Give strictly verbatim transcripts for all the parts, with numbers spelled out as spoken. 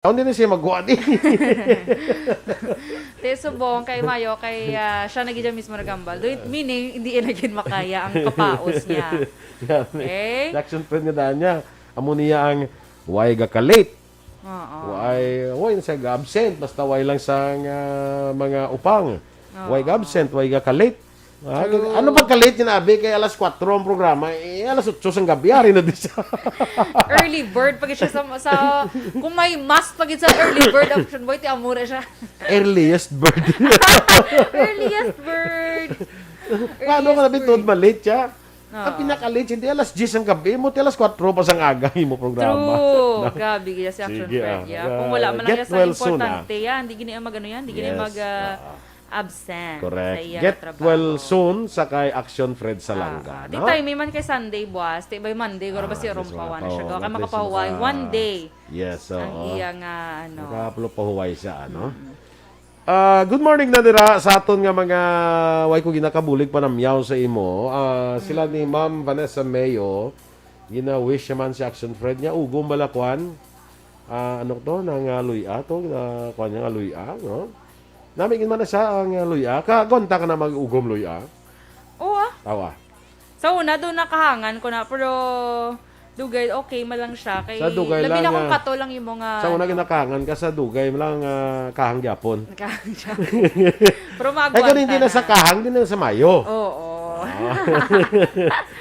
Hindi na siya magkuha di. Te, subong kay Mayo, kay, ah, siya na gid mismo nagambal. Do it, meaning, hindi na gid makaya ang kapaos niya. Yan. Okay? Reaction friend nga daan niya. Amo niya ang way ga ka-late. Oo. Way, way na siya ga-absent. Basta way lang sang, ah, mga upang. Way Oo. ga-absent, way ga ka-late. Ah, True. ano pag ka-late nga abi kay alas kwatro ang programa, eh, alas otso sang gabi, ari na di siya. Early bird pag siya sa, sa, kung may mas pag sa early bird option, boy, ti amura siya. Earliest bird. Earliest bird. Ano ka Earliest na bitod bird. ma-late siya? Ang Oo. pinaka-late, hindi alas diyes ang gabi mo, ti alas kwatro pa sang aga ang imo programa. True. No? Grabe, yes, si Action Sige, Fred, ah. yeah. Ah, Kung wala man lang get yan sa well soon, ah. importante, yan. Di gini mag-ano yan, di gini Yes. mag, ah, Oo. absent Correct. sa iya Get trabaho. well soon sa kay Action Fred Salanga, Ah, ah. Di no? tayo, may man kay Sunday buwas, ti by Monday, guro ba Ah, si yes, Rompawan wala na siya, pa. go? Kay At least makapahuway, maka- one day Yes, ang oo. iya nga, ano. Nakapahuway siya, ano? Mm. Ah, good morning na dira sa aton nga mga way ko ginakabulig panamyaw sa imo. Ah, sila ni Mm. Ma'am Vanessa Mayo, gina-wish naman si Action Fred niya. Ugom bala kwan? Ah, ano to? Nang, ah, luya to? Na, kwan niya nga luya, no? Nami gid man na siya ang, ah, luya. Ka, gonta ka na mag-ugom luya? Oo, ah. Awa. Sa una, doon nakahangan ko na, pero dugay, okay man lang siya. Kay, Sa dugay labi lang, na kung ah, kato lang yung mga, sa una, ano. ginakahangan ka, sa dugay lang, ah, kahang gyapon. Kahang siya. Pero Ay, maagwanta ganun, hindi na sa na. kahang, hindi na sa mayo. Oo. Ah.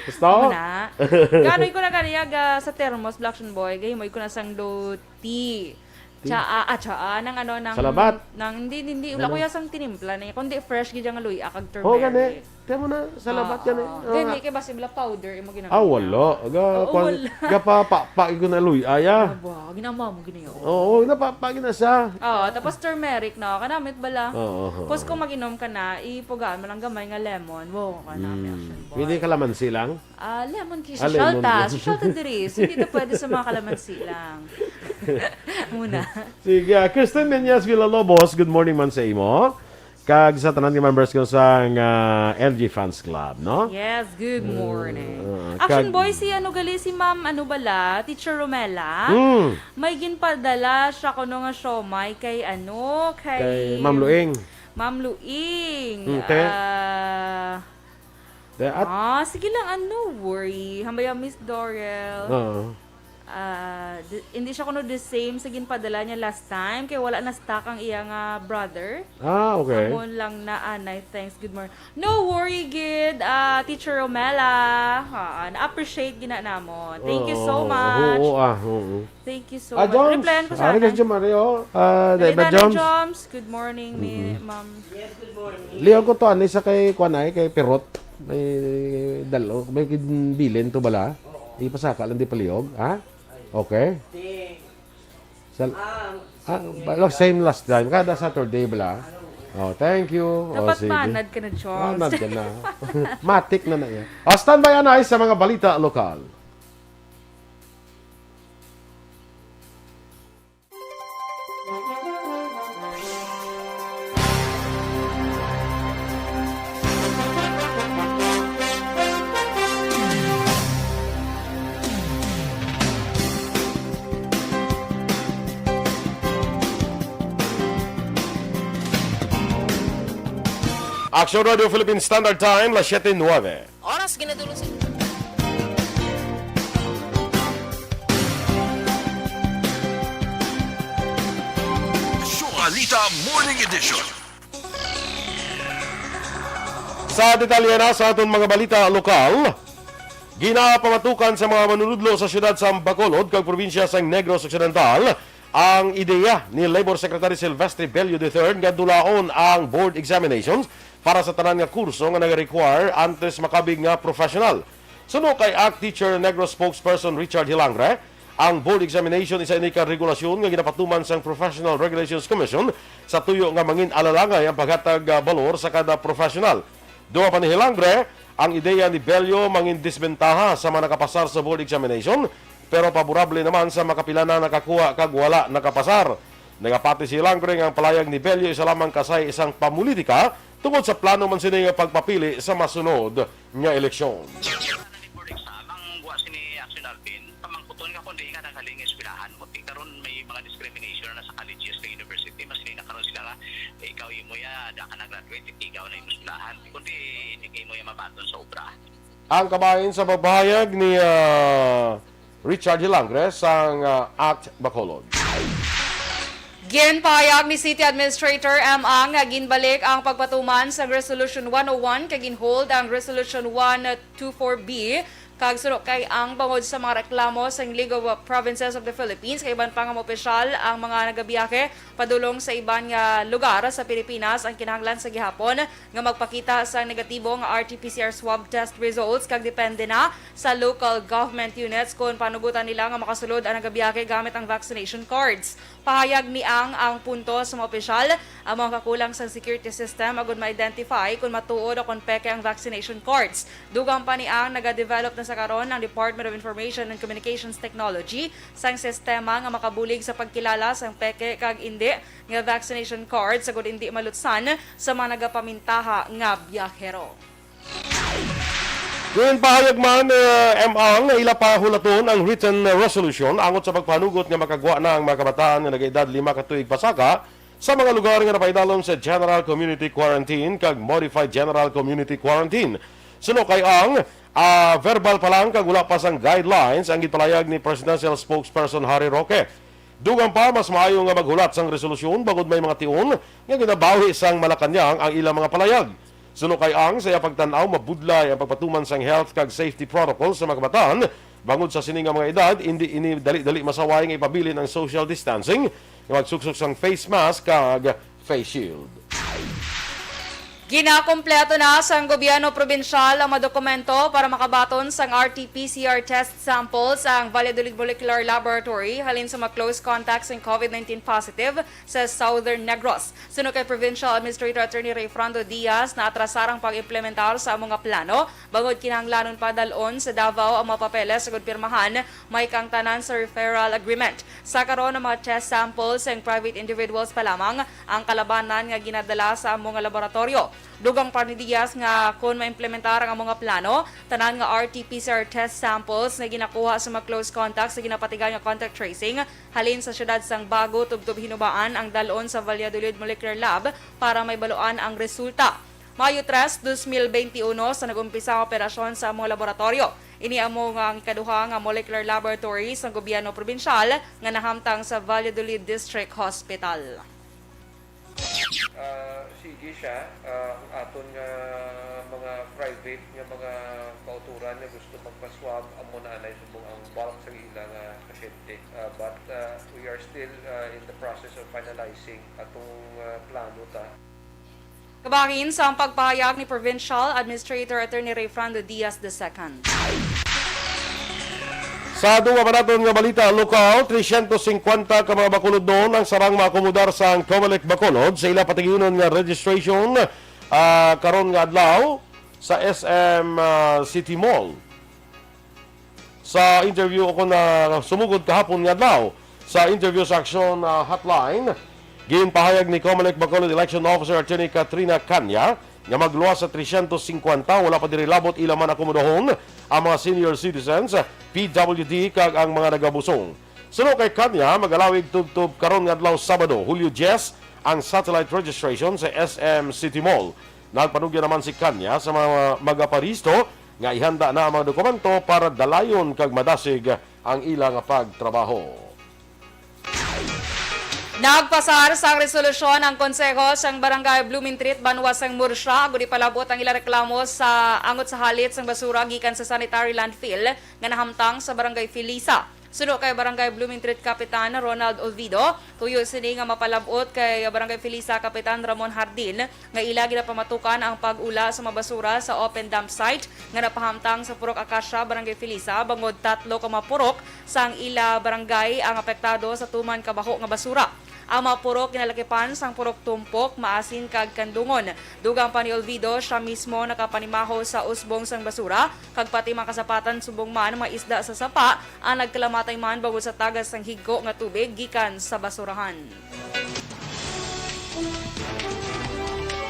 Gusto? Muna. Ganoy ko na kaniya ga sa thermos, Black Action Boy, gahimoy ko na sang do tea. Tea. Tsaa, ah, tsaa, nang ano, nang, Salabat. nang, hindi, hindi, wala Ano? ko yasang tinimpla na, kundi fresh gid ang luya kag Oh, gani. turmeric. Kaya mo na, salabat Oo. gani. Oo Gani, nga. kay basi wala powder, imo ginamit Ah, na. wala. Aga, Oo, kwan, wala. gapa, pa, pa, igo na luya, ya. Aba, ginama mo, ginayo. Oo, napa, pa, gina siya. Oo, tapos turmeric, no? Kanamit bala. Oo, oo, Pus oo. kung mag-inom ka na, ipugaan mo lang gamay nga lemon. Wow, kanami, Mm. action boy. Pwede kalamansi lang? Ah, lemon key, Ah, social lemon ta. key. Social ta diri. So, hindi to pwede sa mga kalamansi lang. Muna. Sige, ah, Kristen Menyas Villalobos, good morning man sa imo. Kag sa tanan nga members ko sa nga L G Fans Club, no? Yes, good Mm, morning. ah, Action kag- boy, si ano gali, si Ma'am, ano bala, Teacher Romela. Mm. May ginpadala siya kuno nga siomay kay ano, kay Kay Ma'am Luing. Ma'am Luing. Mm, te. Ah, Te, at- Ah, sige lang, ah, no worry. Hambaya, Miss Dorel. Oo. Ah, di-, hindi siya kuno the same sa ginpadala niya last time, kay wala na stock ang iya nga brother. Ah, okay. Amo lang na anay. Thanks, good morning. No worry, gid, ah, Teacher Romela. Ha, na-appreciate gina namon. Thank you so Oo, much. oo, ah, oo. Thank you so Ah, much. Joms. Replyan ko Ari sana. ka, Jom Mario. Ah, Dali David na, Joms. Joms. Good morning, mi-, Mm-mm. ma'am. Liyaw ko to, ani sa kay, kuwan ay, kay Pirot. May dalo, may bilin to bala. Ipasaka lang di palihog, ha? Okay. Sal-, ah, ba-, same last time. Kada Saturday bala. Oh, thank you. Oh, Dapat sige. manad ka na, Joms. Manad ka na. Matik na na yan. Oh, standby, anay, sa mga balita lokal. Action Radio Philippine Standard Time, las siete nueve. Oras ginadulong sa Balita Morning Edition. Sa detalye na sa aton mga balita lokal, ginapamatukan sa mga manunudlo sa siyudad sa Bacolod kag probinsya sa Negros Occidental ang ideya ni Labor Secretary Silvestre Bello the third nga dulaon ang board examinations para sa tanan nga kurso nga nag-require antes makabig nga professional. Suno kay ACT Teacher Negros spokesperson Richard Hilangre, ang board examination isa ini ka regulasyon nga ginapatuman sang Professional Regulations Commission sa tuyo nga mangin-alalangay ang paghatag, ah, balor sa kada professional. Duha pa ni Hilangre, ang ideya ni Bello mangin disbentaha sa mga nakapasar sa board examination, pero paborable naman sa makapila na nakakuha kag wala nakapasar. Nagapati si Hilangre nga ang palayag ni Bello isa lamang ka sa isang pamulitika tungod sa plano man sini nga pagpapili sa masunod nga eleksyon. Board exam, ang buwas ni Action Alvin, pamangkuton nga kung diin nga naghalin nga eskwelahan mo. Ti karon may mga discrimination na sa colleges, sa university, mas na karon sila nga, ikaw imo ya, da ka na-graduate, ikaw na imo sulahan. Kundi, hindi ka imo ya mabaton sa obra. Ang kabahin sa pagpahayag ni ah, Richard Hilangre sang ah, Act Bacolod. Ginpahayag ni City Administrator M. Ang nga ginbalik ang pagpatuman sa Resolution one oh one kag ginhold ang Resolution one two four B kag suno kay ang bangod sa mga reklamo sang League of Provinces of the Philippines kay iban pa nga mga opisyal ang mga nagabiyahe padulong sa iban nga lugar sa Pilipinas ang kinahanglan sa gihapon nga magpakita sang negatibo nga R T P C R swab test results kag depende na sa local government units kon panugutan nila nga makasulod ang nagabiyahe gamit ang vaccination cards. Pahayag ni Ang ang punto sa mga opisyal ang mga kakulang sa security system agud ma-identify kon matuod o kon peke ang vaccination cards. Dugang pa ni Ang, nagadevelop na sa karon ang Department of Information and Communications Technology sang sistema nga makabulig sa pagkilala sang peke kag indi nga vaccination cards agud indi malutsan sa mga nagapamintaha nga biyahero. Ginpahayag man ni M. Ang nga ila pahulaton ang written resolution angot sa pagpanugot nga makagwa na ang mga kabataan nga nagaedad lima ka tuig pasaka sa mga lugar nga napaidalom sa General Community Quarantine kag Modified General Community Quarantine. Suno kay Ang, ah, verbal pa lang kag wala pa sang guidelines ang ginpalayag ni Presidential Spokesperson Harry Roque. Dugang pa, mas maayo nga maghulat sang resolusyon bangod may mga tion nga ginabawi sang Malacañang ang ilang mga palayag. Suno kay Ang, sa iya pagtan-aw, mabudlay ang pagpatuman sang health kag safety protocol sa mga kabataan. Bangod sa sini nga mga edad, indi ini dali-dali masaway nga ipabilin ang social distancing nga magsuksok sang face mask kag face shield. Ginakompleto na sang gobyerno probinsyal ang mga dokumento para makabaton sang R T P C R test samples ang Valladolid Molecular Laboratory halin sa mga close contacts sang COVID nineteen positive sa Southern Negros. Suno kay Provincial Administrator Attorney Rayfrando Diaz, naatrasar ang pag-implementar sa amo nga plano bangod kinahanglanon pa dal-on sa Davao ang mga papeles agud pirmahan may kang tanan sa referral agreement. Sa karon, ang mga test samples sang private individuals pa lamang ang kalabanan nga ginadala sa amo nga laboratoryo. Dugang pa ni Diaz nga kon maimplementar ang amo nga plano, tanan nga R T P C R test samples nga ginakuha sa mga close contacts sa ginapatigan nga contact tracing halin sa siyudad sang Bago tubtob Hinubaan ang dal-on sa Valladolid Molecular Lab para may baluan ang resulta. Mayo tres, dos mil benti uno sa nag-umpisa ang operasyon sa amo nga laboratoryo. Ini amo nga ang ikaduha nga molecular laboratory sang gobyerno probinsyal nga nahamtang sa Valladolid District Hospital. Ah, sige siya. Ah, ang aton nga mga private nga mga kauturan nga gusto magpa-swab, amo na anay subong ang bulk sa ila nga pasyente. Ah, but ah, we are still ah, in the process of finalizing atong ah, plano ta. Kabahin sa ang pagpahayag ni Provincial Administrator Attorney Rayfrando Diaz the second. Sa duwa pa naton nga balita, lokal, tresyentos singkwenta ka mga Bacolodnon ang sarang maakomodar sang Comelec Bacolod sa ila patiginon nga registration ah, karon nga adlaw sa S M ah, City Mall. Sa interview ako na sumugod kahapon nga adlaw, sa interview sa Aksyon ah, Hotline, ginpahayag ni Comelec Bacolod Election Officer Attorney Katrina Canya nga magluwas sa tresyentos singkwenta wala pa diri labot ila man akomodahon ang mga senior citizens, P W D, kag ang mga nagabusong. Suno kay Canya, magalawig tubtob karon nga adlaw Sabado, Hulyo diyes, ang satellite registration sa S M City Mall. Nagpanugyan naman si Canya sa mga magaparehisto nga ihanda na ang mga dokumento para dalayon kag madasig ang ila nga pagtrabaho. Nagpasar sang resolusyon ang Konseho sang Barangay Blumentritt, Banwa sang Murcia, agud ipalab-ot ang ila reklamo sa angot sa halit sang basura gikan sa sanitary landfill nga nahamtang sa Barangay Felisa. Suno kay Barangay Blumentritt Kapitan Ronald Olvido, tuyo sini nga mapalab-ot kay Barangay Felisa Kapitan Ramon Hardin nga ila ginapamatukan ang pag-ula sa mga basura sa open dump site nga napahamtang sa Purok Acacia, Barangay Felisa, bangod tatlo ka mga purok sang ila barangay ang apektado sa tuman ka baho nga basura. Ang mga purok ginalakipan sang Purok Tumpok, Maasin kag Candungon. Dugang pa ni Olvido, sia mismo nakapanimaho sa usbong sang basura kag pati mga kasapatan subong man mga isda sa sapa ang nagkalamatay man bangod sa tagas sang higko nga tubig gikan sa basurahan.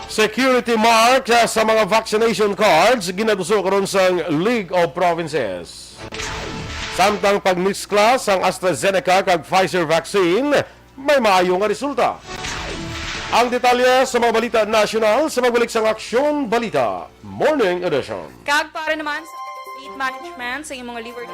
Security mark sa mga vaccination cards ginaduso karon sang League of Provinces. Samtang pag-mix class ang AstraZeneca kag Pfizer vaccine, may maayo nga resulta. Ang detalye sa mga balita nasyonal sa pagbalik sang Aksyon Balita Morning Edition. Kag para naman sa fleet management sa imong liver.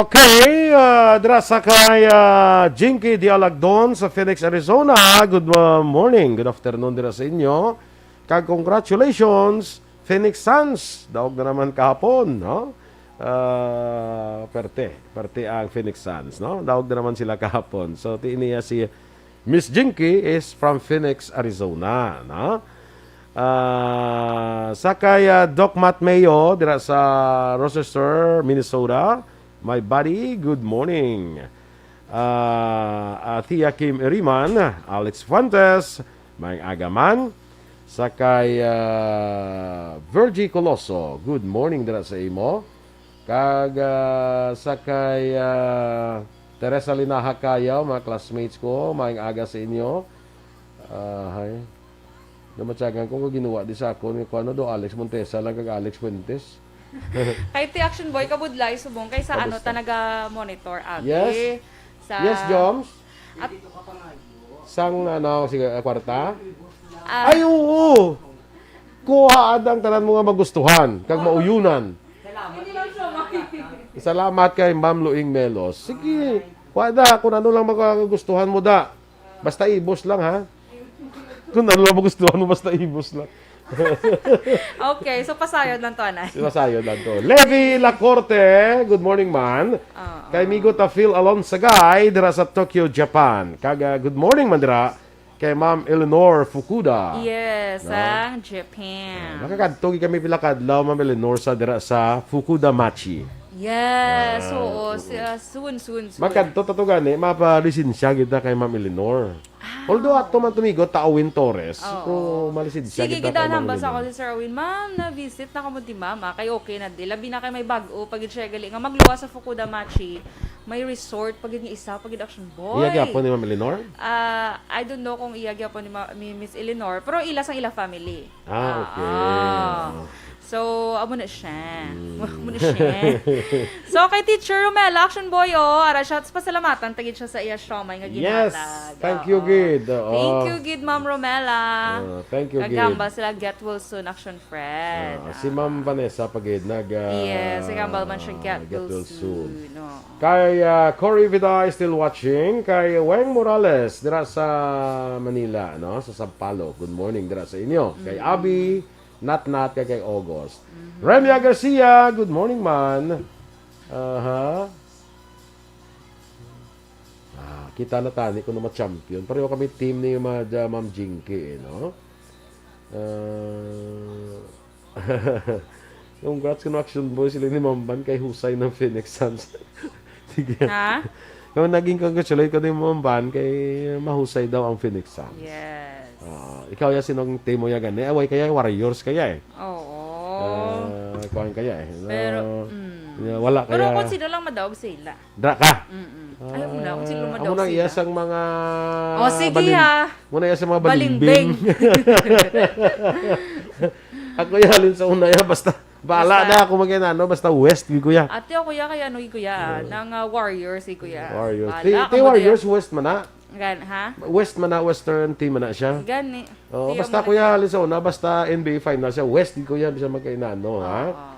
Okay, ah, dira sa kay, ah, Jinky Dialagdon sa Phoenix, Arizona. Good, ah, morning, good afternoon dira sa inyo. Kag congratulations, Phoenix Suns. Daog na naman kahapon, no? Ah, perte, perte ang Phoenix Suns, no? Daog na naman sila kahapon. So, ti niya si Miss Jinky is from Phoenix, Arizona, no? Ah, sa kay, ah, Doc Matt Mayo dira sa Rochester, Minnesota. My buddy, good morning. Ah, ah, Tia Kim Iriman, Alex Fuentes, maayong aga man. Sa kay, ah, Virgie Coloso, good morning dira sa imo. Kag, ah, sa kay, ah, Teresa Linaha Kayaw, mga classmates ko, maayong aga sa inyo. Ah, hay. Namatyagan ko, kag ginuwa di sa akon, nga kuwan, no, do Alex Montesa lang kag Alex Fuentes. Kay ti Action Boy, kabudlay, subong, kay sa ano, Kamusta? Ta naga-monitor, abi. Yes. Sa Yes, Joms? At Sang, ano, sige, ah, kwarta? Ah. Ay, oo! Kuha ada ang tanan mo nga magustuhan, kag mauyunan. Salamat kay Ma'am Luing Melos. Sige, kuha da, kung ano lang magustuhan mo da. Basta ibos lang, ha? Kung ano lang magustuhan mo, basta ibos lang. Okay, so pasayod lang to, anay. Pasayod lang to. Levi Lacorte, good morning, man. Oo. Kay Migo ta Phil Alonsagay, dira sa Tokyo, Japan. Kag, ah, good morning, man, dira kay Ma'am Eleanor Fukuda. Yes, No? ang Japan. Ah, nakakadto gid kami pila ka adlaw, Ma'am Eleanor, sa dira sa Fukuda Machi. Yes, Ah, oo. oo. Si, ah, soon, soon, soon. Magkadto ta to gani, mapalisensya kita kay Ma'am Eleanor. Ah. Although ato man tumigo, ta Owen Torres, Oo. pero malisensya Sige, kita kay Ma'am Eleanor. Sige, gid, nahambal sa ako si Sir Owen, "Ma'am, na-visit na kamo ti Ma'am, ah, kay okay na di. Labi na kay may bag-o pa gid siya gali nga magluwas sa Fukuda Machi. May resort pa gid nga isa pa gid, Action Boy." Iya gyapon ni Ma'am Eleanor? Ah, I don't know kung iya gyapon ni Ma-, ni Miss Eleanor, pero ila sang ila family. Ah, okay. Ah. Oo. So, amo na siya. Mm. Amo na siya. So, kay Teacher Romel, Action Boy, oh, ara siya, pasalamatan ta gid siya sa iya siomay nga Yes. ginhatag. Thank you, Oo. gid. Oo. Thank you, gid, Ma'am Romela. Ah, thank you, gid. Kagambal sila, get well soon, Action Friend. Ah, si Ma'am Vanessa pa gid nag, ah, Yes, nagambal man siya, get get well well soon. soon. Oo. Kay, ah, Cory Viday, still watching. Kay Weng Morales, dira sa Manila, no? Sa Sampaloc. Good morning, dira sa inyo. Kay Mm. Abby, Nat-nat kay, kay August. Mhm. Remia Garcia, good morning, man. Aha. Ah, kita na tani kung ma-champion. Pareho kami team ni Ma-, ja-, Ma'am Jinky, eh, no? Ah, congrats, kuno Action Boy, sila ni Ma'am Van kay husay ng Phoenix Suns. Sige. Ha? Kung naging congratulate ko ni Ma'am Van kay mahusay daw ang Phoenix Suns. Yes. Ah, ikaw ya, sinong team mo ya gani? Away kaya, Warriors kaya eh. Oo. Ah, kuwan kaya eh. Pero, No, mm. yeah, wala Pero kaya. Kung sino lang madaog sila. Dra ka? Mm-mm. Alam mo na kung sino Ah, madaog amo na iya sila. Sang mga Oh, sige, baling-, ha. Amo na iya sa mga Balingbing. Balimbing. Ako ya, halin sa una ya, basta, bahala Basta. na ako mag-inano, basta West, gid ko ya. Ate, ako ya, kaya ano, kuya, Ah. nang, ah, Warriors, eh, kuya. Warriors. Bahala Ti-, ka ti mo, Warriors, kuya. West man na. Gan-, ha? West man na, Western team man na siya. Gani. Oo, Tiyo basta, mo na. Kuya, halin sa una, basta N B A final siya, West, gid ko ya, bisan magkainano, ha? Oo.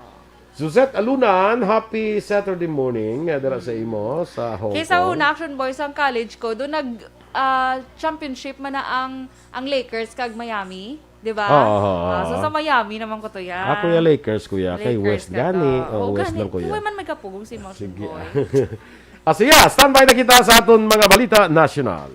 Suzette Alunan, happy Saturday morning, eh, dira sa Mm. imo, sa Hong Kay sa Kong. Una, Action Boys, ang college ko, doon nag, ah, championship man na ang, ang Lakers kag Miami, di ba? Oo, oo, Ah, so oo. sa Miami naman ko to yan. Ako ya Lakers, kuya. Kay Lakers West ka gani. to. Oo, Oo, West gani. lang, kuya. Kay man may kapugong si Action Sige. Boy. Ah, sige, standby na kita sa aton mga balita nasyonal.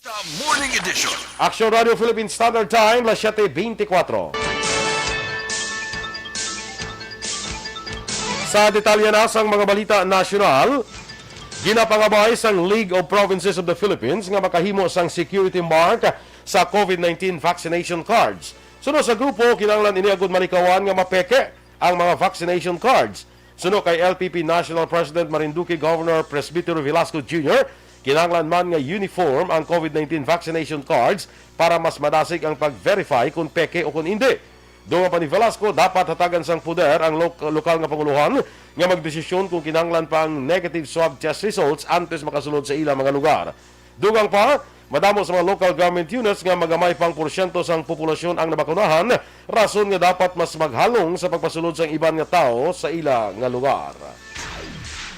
The Morning Edition. Action Radio Philippine Standard Time, las siete veinticuatro. Sa detalye na sang mga balita nasyonal, ginapangabay sang League of Provinces of the Philippines nga makahimo sang security mark sa COVID nineteen vaccination cards. Suno sa grupo, kinahanglan ini agud malikawan nga mapeke ang mga vaccination cards. Suno kay L P P National President Marinduque Governor Presbytero Velasco Junior, kinahanglan man nga uniform ang COVID nineteen vaccination cards para mas madasig ang pag-verify kung peke o kung indi. Dungan pa ni Velasco, dapat hatagan sang poder ang lok-, lokal nga pangulohan nga magdesisyon kung kinahanglan pa ang negative swab test results antes makasulod sa ilang mga lugar. Dugang pa, madamo sa mga local government units nga magamay pang porsyento sang populasyon ang nabakunahan, rason nga dapat mas maghalong sa pagpasulod sang iban nga tawo sa ila nga lugar.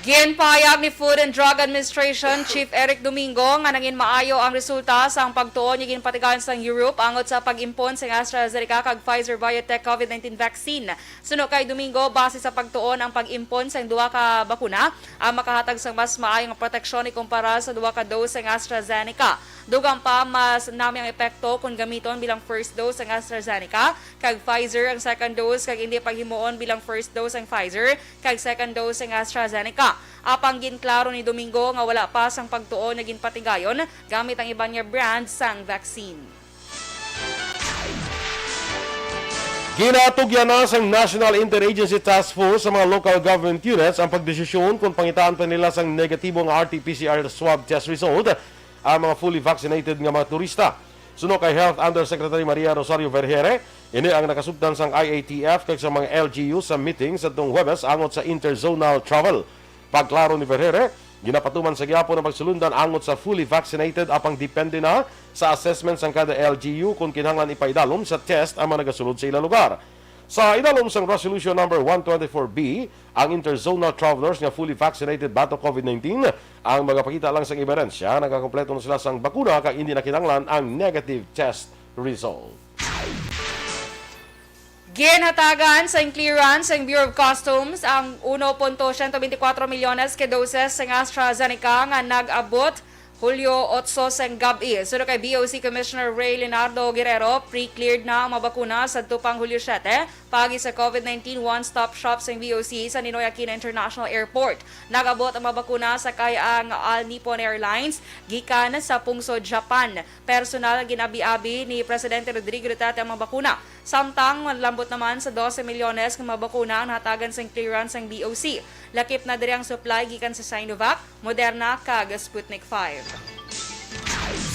Ginpahayag ni Food and Drug Administration Chief Eric Domingo nga nangin maayo ang resulta sang pagtuon nga ginpatigayon sang Europe angot sa pag-impon sang AstraZeneca kag Pfizer-BioNTech COVID nineteen vaccine. Suno kay Domingo, base sa pagtuon ang pag-impon sang duha ka bakuna ang makahatag sang mas maayo nga proteksyon ikumpara sa duha ka dose sang AstraZeneca. Dugang pa, mas nami ang epekto kon gamiton bilang first dose ang AstraZeneca kag Pfizer ang second dose, kag indi paghimuon bilang first dose ang Pfizer kag second dose ang AstraZeneca. Apang ginklaro ni Domingo nga wala pa sang pagtuo nga ginpatigayon gamit ang iban nga brand sang vaccine. Ginatugyan na sang National Interagency Task Force sa mga local government units ang pagdesisyon kung pangitaan pa nila sang negatibo nga R T P C R swab test result ang mga fully vaccinated nga mga turista. Suno kay Health Undersecretary Maria Rosario Vergere, ini ang nakasugtan sang I A T F kag sa mga L G U sa meeting sa tong Huwebes angot sa interzonal travel. Pagklaro ni Vergere, ginapatuman sa gihapon ang pagsulundan angot sa fully vaccinated, apang depende na sa assessment sang kada L G U kon kinahanglan ipaidalom sa test ang mga nagasulod sa ila lugar. Sa idalom sang Resolution Number one twenty-four B, ang interzonal travelers nga fully vaccinated batok COVID nineteen ang magapakita lang sang eberensya nagakompleto na sila sang bakuna kag hindi na kinahanglan ang negative test result. Ginhatagan sang clearance sang Bureau of Customs ang uno punto siyento bente kwatro milyones ka doses sang AstraZeneca nga nag-abot Hulyo otso sang gab-i. Suno kay B O C Commissioner Ray Leonardo Guerrero, pre-cleared na ang mga bakuna sadto pang Hulyo siyete paagi sa COVID nineteen One-Stop Shop sang B O C sa Ninoy Aquino International Airport. Nag-abot ang mga bakuna sakay ang All Nippon Airlines gikan sa pungsod Japan. Personal nga gin-abi-abi ni Presidente Rodrigo Duterte ang mga bakuna. Samtang manlambot naman sa dose milyones nga mga bakuna ang nahatagan sang clearance sang B O C. Lakip na diri ang supply gikan sa Sinovac, Moderna, kag Sputnik five.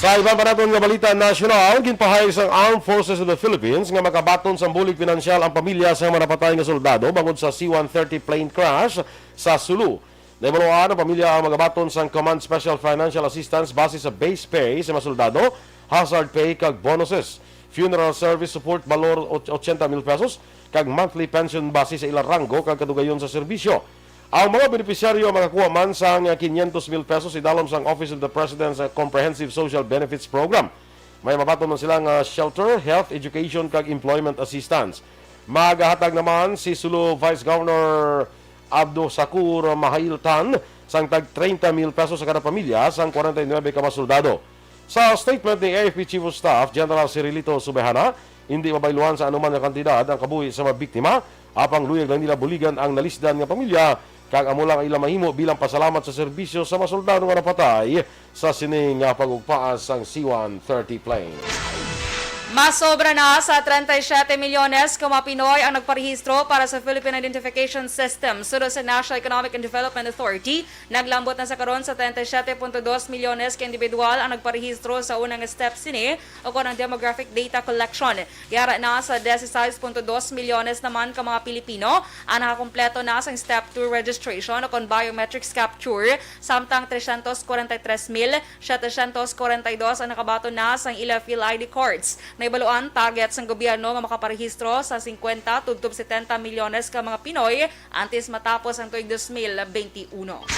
Sa iban pa naton nga balita nasyonal, ginpahayag sang Armed Forces of the Philippines nga makabaton sang bulig pinansyal ang pamilya sang mga napatay nga soldado bangod sa C one thirty plane crash sa Sulu. Nahibaluan ang pamilya ang magabaton sang Command Special Financial Assistance base sa base pay sa mga soldado, hazard pay, kag bonuses. Funeral service support balor och-, ochenta mil pesos, kag monthly pension base sa ila ranggo kag kadugayon sa serbisyo. Ang mga benepisyaryo makakuha man sang quinientos mil pesos idalom sang Office of the President's Comprehensive Social Benefits Program. May mabaton man sila nga shelter, health, education, kag employment assistance. Magahatag naman si Sulu Vice Governor Abdushakur Mahailtan sang tag treinta mil pesos sa kada pamilya sang kwarenta y nuebe ka mga soldado. Sa statement ni A F P Chief of Staff General Cirilito Subehana, hindi mabayluhan sa anuman nga kantidad ang kabuhi sa mga biktima, apang luyag lang nila buligan ang nalisdan nga pamilya, kag amo lang ang ila mahimo bilang pasalamat sa serbisyo sa mga soldado nga napatay sa sini nga pag-ugpaas sang C one thirty plane. Mas sobra na sa treinta y siete milyones ka mga Pinoy ang nagparehistro para sa Philippine Identification System. Suno sa National Economic and Development Authority, naglambot na sa karon sa treinta y siete punto dos milyones ka individual ang nagparehistro sa unang step sini, o kon ang demographic data collection. Yara na sa dieciséis punto dos milyones naman ka mga Pilipino ang nakakumpleto na sang Step two registration o kon biometrics capture, samtang trescientos cuarenta y tres mil setecientos cuarenta y dos ang nakabaton na sang ila PhilID cards. Nahibaluan, target sang gobyerno nga makaparehistro sa cincuenta tubtob setenta milyones ka mga Pinoy antes matapos ang tuig dos mil benti uno.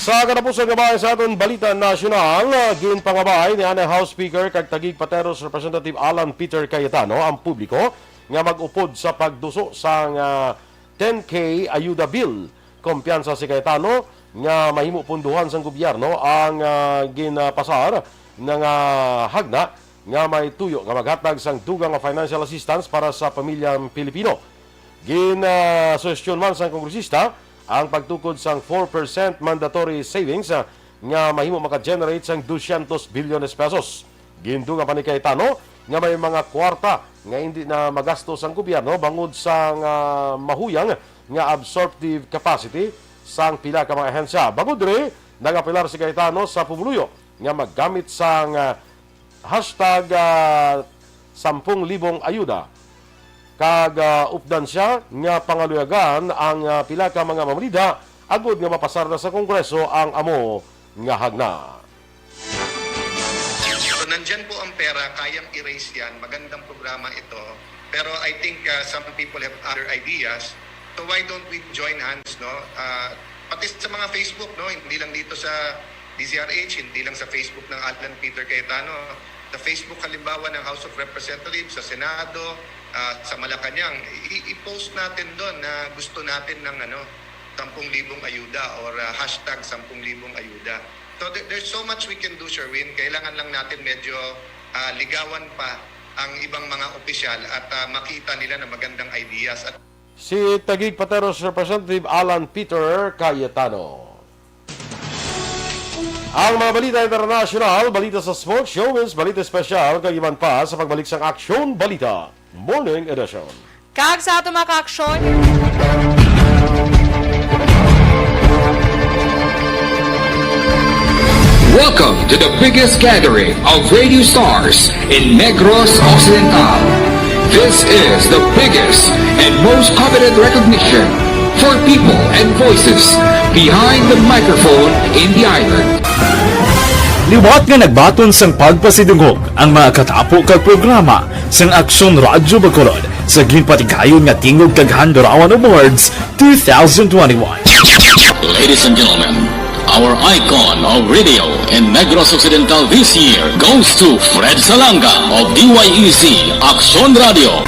Sa katapusan nga bahin sa aton balita nasyonal, ginpangabay ni anay House Speaker kag Taguig Pateros Representative Alan Peter Cayetano ang publiko nga mag-upod sa pagduso sang, ah, ten K Ayuda Bill. Kumpiyansa si Cayetano nga mahimo pundohan sang gobyerno ang, ah, ginapasar na nga hagna nga may tuyo nga maghatag sang dugang nga financial assistance para sa pamilyang Pilipino. Ginasuhestyon man sang kongresista ang pagtukod sang four percent mandatory savings, ah, nga mahimo maka-generate sang dosyentos bilyones pesos. Gindugang pa ni Cayetano nga may mga kwarta nga hindi na magastos ang gobyerno bangod sang, ah, mahuyang nga absorptive capacity sang pila ka mga ahensya. Bangod diri, nag-apelar si Cayetano sa pumuluyo nga maggamit sang, ah, hashtag, ah, sampung libong ayuda. Kag, ah, updan sia nga pangaluyagan ang, ah, pila ka mga mamalidha agud nga mapasar na sa Kongreso ang amo nga hagna. So, nandyan po ang pera, kayang erase yan. Magandang programa ito. Pero I think, ah, some people have other ideas. So why don't we join hands, no? Ah, pati sa mga Facebook, no? Hindi lang dito sa D Z R H, hindi lang sa Facebook ng Alan Peter Cayetano. Sa Facebook, halimbawa, ng House of Representatives, sa Senado, ah, sa Malacañang, i-, i-post natin doon na gusto natin ng, ano, sampung libong ayuda or, ah, hashtag sampung libong ayuda. So there- there's so much we can do, Sherwin. Kailangan lang natin medyo ah, ligawan pa ang ibang mga opisyal at ah, makita nila na magandang ideas. At Si Taguig Pateros Representative Alan Peter Cayetano. Ang mga balita international, balita sa sports, showbiz, balita espesyal, kag iban pa sa pagbalik sang Aksyon Balita Morning Edition. Kag sa ato mga kaaksyon, Welcome to the biggest gathering of radio stars in Negros Occidental. This is the biggest and most coveted recognition for people and voices behind the microphone in the island. Liwat nga nagbaton sang pagpasidungog ang mga katapo kag programa sang Aksyon Radyo Bacolod sa ginpatigayon nga Tingog kag Handurawan Awards two thousand twenty-one. Ladies and gentlemen, our icon of radio in Negros Occidental this year goes to Fred Salanga of D Y E Z Aksyon Radio.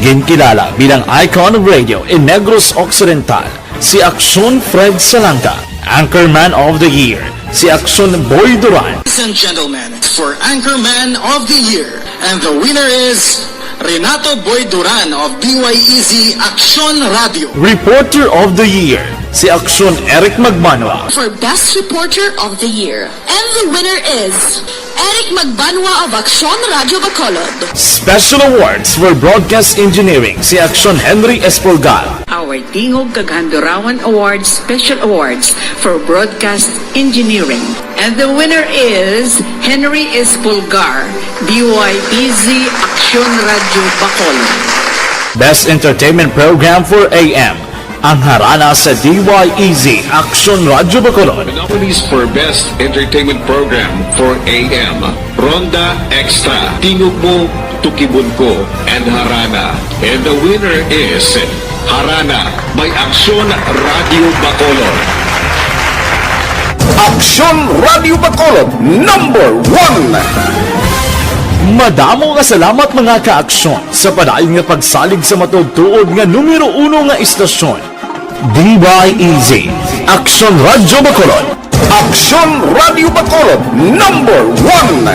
Ginkilala bilang icon of radio in Negros Occidental si Aksyon Fred Salanga, Anchorman of the Year si Aksyon Boy Duran. Ladies and gentlemen, for Anchorman of the Year, and the winner is Renato Boy Duran of D Y E Z Aksyon Radio. Reporter of the Year si Aksyon Eric Magbanwa. For Best Reporter of the Year, and the winner is Eric Magbanwa of Aksyon Radyo Bacolod. Special Awards for Broadcast Engineering si Aksyon Henry Espolgar. Our Tingog kag Handurawan Awards Special Awards for Broadcast Engineering. And the winner is Henry Espolgar, D Y E Z Aksyon Radyo Bacolod. Best Entertainment Program for A M, ang harana sa D Y E Z Aksyon Radyo Bacolod. Nominees for Best Entertainment Program for A M, Ronda Extra, Tingog Mo, Tukibon Ko, and Harana. And the winner is Harana by Aksyon Radio Bacolod. Aksyon Radio Bacolod, number one. Madamo nga salamat, mga kaaksyon, sa padayon nga pagsalig sa matuod-tuod nga numero uno nga istasyon, D Y E Z, Aksyon Radyo Bacolod. Aksyon Radyo Bacolod, number one.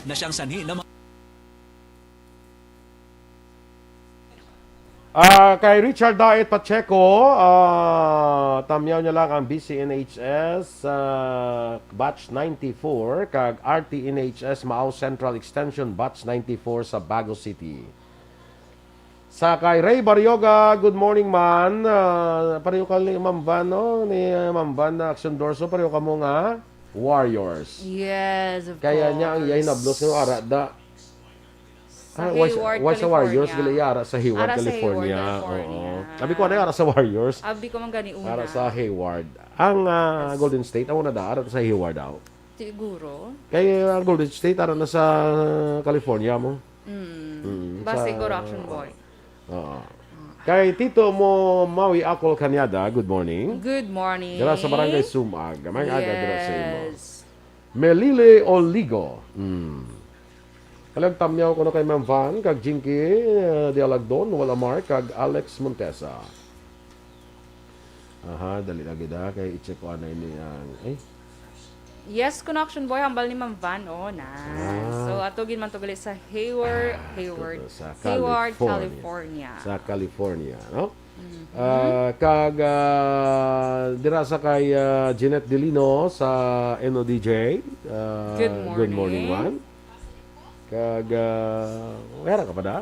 Na siyang sanhi na Ah, kay Richard Daet Pacheco, ah, tamyaw niya lang ang B C N H S, ah, batch ninety-four kag R T N H S Mao Central Extension batch ninety-four sa Bago City. Sa kay Ray Barrioga, good morning, man. Ah, pareho ka ni Ma'am Van, no? Ni, ah, Ma'am Van na Action Dorso, pareho ka mo nga Warriors. Yes, of Kaya niya ang course. Iyay Nablos nga ara da. Sa Ah, why, Hayward, why sa Warriors? California. Gali ara sa Hayward, Ara sa Hayward, California. California. Oo. Abi ko na ara sa Warriors. Abi ko man gani una. Ara sa Hayward. Ang ah, Golden State, amo na da, ara sa Hayward daw. Siguro. Kay ang Golden State, ara na sa California mo. Mm. Mm, Basta sa- siguro Action Boy. Oo. Kay Tito mo Maui Akol Kanyada, good morning. Good morning. Dira sa Barangay Sumag. May aga dira sa imo. Yes. Melile Oligo. Mm. Kalag tamyaw ko na kay Ma'am Van, kag Jinky, eh, Dialagdon, Wala Mark, kag Alex Montesa. Aha, dali lagi da, kay i-check ko anay ni ang, eh. Yes, Connection Boy, hambal ni Ma'am Van, oh, na. Ah. So, ato gid man to gali sa Hayward, Ah, Hayward, to, to, sa Hayward, California. California. Sa California, no? Ah, kag ah, dira sa kay ah, Jeanette Delino sa N O D J. Ah, Good Good morning, morning. man. Kag ah, wala ka pa da?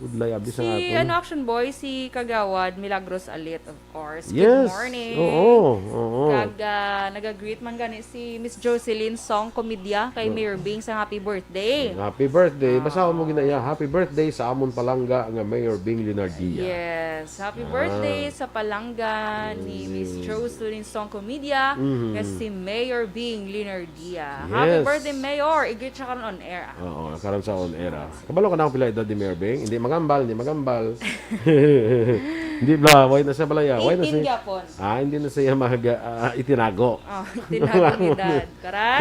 Budlay abi sa Si, akon. ano, Action Boy, si Kagawad Milagros Alit, of course. Good Yes. morning. Oo, oo. Kag, ah, nag-greet man gani si Miss Jocelyn Song Comedia kay Oh. Mayor Bing sa happy birthday. Happy birthday. Basahon mo Ah. gina iya, "Happy birthday sa amon palangga nga Mayor Bing Linardia." Yes. Happy Ah. birthday sa palangga ni Miss Mm. Jocelyn Song Comedia Mhm. nga si Mayor Bing Linardia. Happy Yes. birthday, Mayor. I-greet siya karon on air, ah. Oo, karon sa on air, ah. Kabalo ka na kung pila edad ni Mayor Bing? Hindi magambal, hindi magambal. Hindi bala, why na siya balaya? Why na Eighteen siya? gyapon. Ah, hindi na siya mag, ah, itinago. Oh, itinago ang edad. Karan?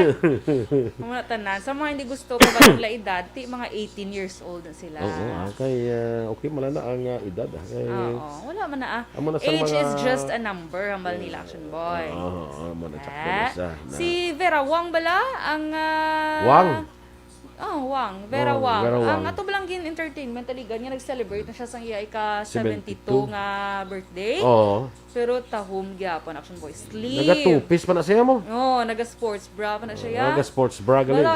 Amo na tanan. Sa mga hindi gusto pa ba nila edad, ti mga eighteen years old na sila. Oo, ah, kay, ah, okay man na ang, ah, edad, ah. Kay Oo, wala man na, ah. Amo na sa Age is mga just a number, hambal nila, Action Boy. Oo, oo, amo na, sakto na Ah, siya, na. si Vera Wang bala ang, ah, Wang. Oh, Wang. Vera Oh, Wang. Vera Ang Wang. ato balang gin-entertainment, aligan nga nag-celebrate na siya sang iya ika seventy-two Seventy-two. nga birthday. Oo. Pero tahom gyapon, Action Boy. Sleeve. Naga two-piece pa na siya mo? Oo, naga-sports bra pa na siya, ya. Naga-sports bra, galing. Wala,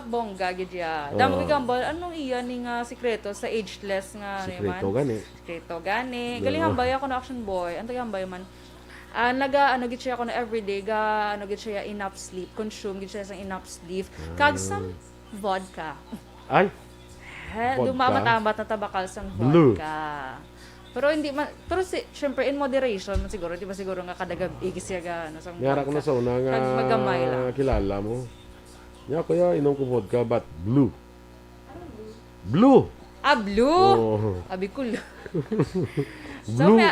bongga gid ya. Damo Oo. gid hambal, anong iya ni nga sikreto sa ageless nga, ano Sikreto man? gani. Sikreto gani. Oo. Galing hambal ako na, Action Boy. Ang tagahambal man, ah, naga, ano gid siya ako na everyday, ga, ano gid siya, enough sleep. Consume gid siya sa enough sleep. Kag Ah. some vodka. Ay, He, vodka. dumamat-amat na tabakal sang Blue. vodka. Pero hindi man, pero si, syempre, in moderation man siguro, di ba siguro nga kada gabi siya ga, ano, sang May ara ko na vodka. sa una nga Kag magamay lang. kilala mo. Nya, kuya, inom ko vodka, but blue. Blue! Ah, blue? Oo. Abi ko, lo-, So, Blue. may,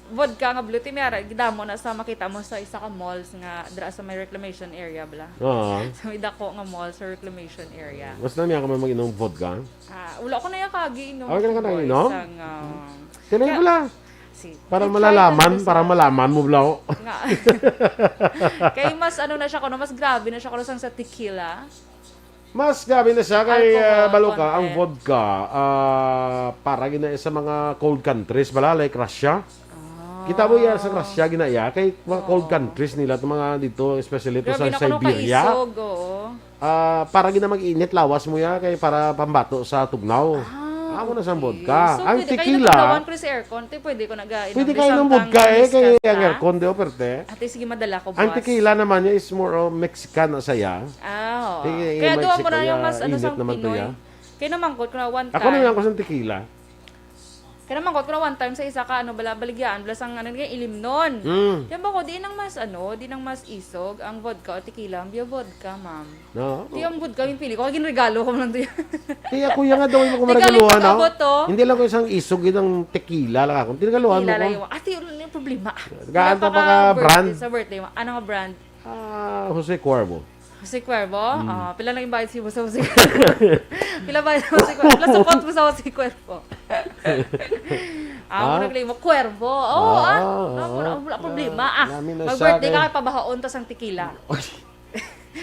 vodka nga blue, ti may ara, gidamo na sa makita mo sa isa ka malls nga dira sa may reclamation area, bala. Oo. Sa may dako nga mall sa reclamation area. Mas nami ako man mag-inom vodka? Ah, wala ko na yakagi inom. Ah, wala ka na Boy, inom? Sang, um, Tinay kaya, bala. si, Para i-try malalaman, talaga para sa malaman mo, bla, oh. Nga. Kay mas ano na siya kuno, mas grabe na siya kuno sang sa tequila. Mas grabe na siya kay, Alcohol ah, balo ka, ang content. vodka, ah, para gina sa mga cold countries bala, like Russia. Ah. Kita mo yan sa Russia, gina ya, kay mga cold Oo. countries nila, itong mga dito, especially ito Grabe sa na kuno Siberia. kaisog, oo. Ah, para gina mag-init, lawas mo ya, kay para pambato sa tugnaw. Ah, Amo na sang okay. vodka. So, Ang pwede kayo tequila, natugnawan ko sa aircon, te, pwede ko naga-inom pwede di kayo ng samtang vodka, eh, inis kay ka. ang aircon, di, operte. Ate, sige, madala ko Ang buwas. tequila naman niya is more of Mexican na saya. Ah, oo. Sige, Kaya yung doon mo Mexico, na yung ya, mas, ano, init sang naman to, Pinoy. ya. Kaya namangkot ko na one Ako na time. lang ko sa tequila. Kaya namangkot ko na one time sa isa ka, ano, bala, baligyaan, bala sang, ano, nga ilimnon. Mm. Kaya ba ko, di nang mas, ano, di nang mas isog ang vodka o tequila, ang beer vodka, ma'am. No? Di ang vodka, yung pili ko, kaya ginregalo ko man lang to yan. Kaya kuya nga daw, yung Di galing kumaragaluhan, no? pag-abot, oh. Hindi lang ko isang isog, yun ang tequila lang ako. Tinagaluhan mo Tequila ko. lang yung, ate, ano yung problema? Gaan Wala ta pa pa ka ka brand? birthday, sa birthday mo. Ano nga brand? Ah, Jose Cuervo. Jose Cuervo? Hmm. Ah, pila lang yung bayad si mo sa Jose Cuervo? Pila bayad sa Jose Cuervo? Pila sukot mo sa Jose Cuervo? Ah, Ah? mo nagli mo, Cuervo. Oh, ah, Ah, wala, ah, wala, wala ah. problema. Ah, Nami na mag-birthday siya ka, kay pabahaon ta sang tequila.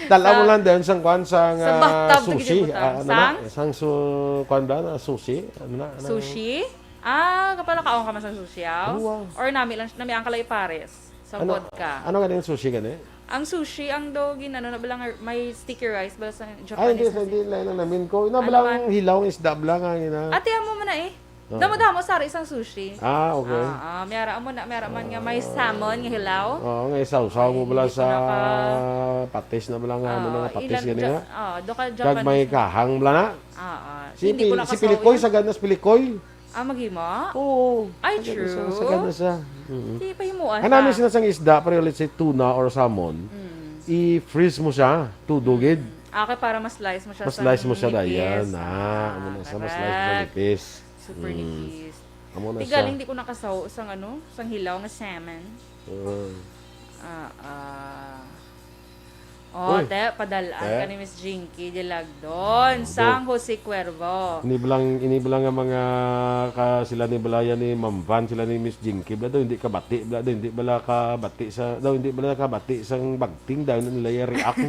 Dala mo Sa, lang din sang kwan, sang, sa ah, bathtub, sushi. sige, Ah, ano na? Sang? Sang su-, kwan ba na? Sushi? Ano na? Ano? Sushi? Ah, kapala kaon ka man sa sushi, aw? Oo, ah. Or nami lang, nami ang kalay pares sa Ano, vodka. ano nga yung sushi gani? Ang sushi, ang daw gin-, ano, na ba lang, may sticky rice ba sa Japanese Ay, hindi, kasi? hindi, lain lang namin ko. Ina, Ano bala man? ang hilaw, isda, bala nga, ina. Ate, amo man na eh. Oo. Damo-damo, sari, isang sushi. Ah, okay. Ah, ah, may ara mo na, may ara man nga may salmon nga hilaw. Oo, nga, isawsaw mo Ay, bala hindi ko sa naka- patis na bala nga, ano na nga, Ah, patis ilan gani ja-, nga? ah, do ka Kag may Japanese na. kahang bala na. Ah, ah. Si Hindi ko Pil-, si nakasaw Pilikoy, yan. sa ganas Pilikoy. Ah, maghimo? Oo. Ay, Sagad na siya, true? sagad na siya. Mm. Di pa himuan Hanami siya. sila sang isda, pero let's say tuna or salmon, Mm. i-freeze mo siya, tudo gid. Mm. Ah, kay para ma-slice mo siya Mas sa slice mo siya, nipis. Dayan. Ah, Ah, amo na siya, mas slice mo sa correct. nipis. Super Mm. nipis. Amo na Di siya. galing, di ko nakasaw sang ano, sang hilaw nga salmon. Mm. Ah, ah. Oh, Uy. te, padalaan Te. ka ni Miss Jinky Dilagdon, Abo. sang Jose Cuervo. Ini bilang, ini bilang nga mga ka-, sila ni Balaya ni Ma'am Van, sila ni Miss Jinky, bala daw hindi kabati, bala daw hindi bala kabati sa, daw hindi bala kabati sang bagting, daw nila ya react.